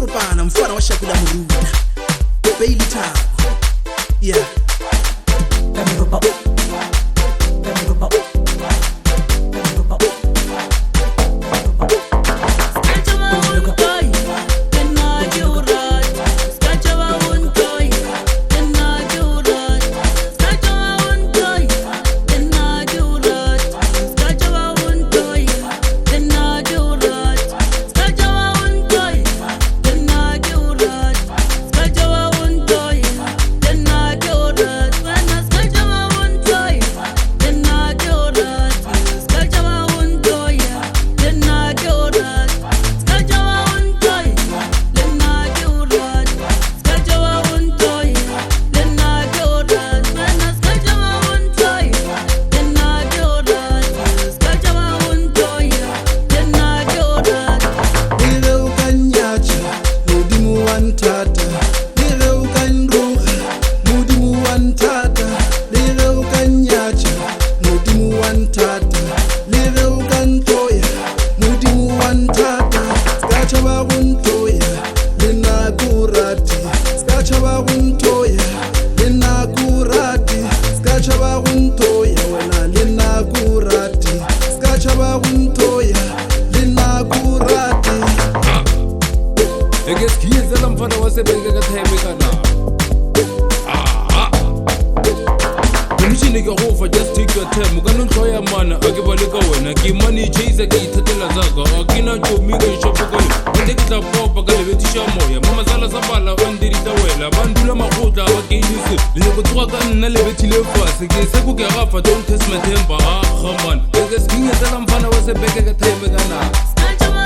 Moropana mfana wa Shakula Moruda Bailey Thabo yeah. Le ge o ka nnyatša, Modimo wa nthata. Le ge o ka nroga, Modimo wa nthata. Le ge o ka nnyatša, Modimo wa nthata. Le ge o ka ntloya, Modimo wa nthata. Ska tšhaba go ntloya, le nna ke o rate. Ska tšhaba go ntloya, le nna ke o rate. Ska tšhaba go ntloya, wena le nna ke o rate. Ska tšhaba go ntloya, le nna ke o rate. Eke sikhinyezela mfana wasebeke ka time kana. Permission ke go fa, just take your time. O ka no hloya mana, a ke bale ka wena. Ke money chaser, ke ithatela zaka. A ke na tšomi ka ishopo ka le. Ante ke tla popa ka lebetiša moya. Mama sala sa bala o nte di tla wela. Ba ndula magotla ba ke inise. Le nyako tsoga ka nna le bethile fase. Ke se ko ke gafa, don't test my temper. Ah, man. Eke sikhinyezela mfana wasebeke ka time kana.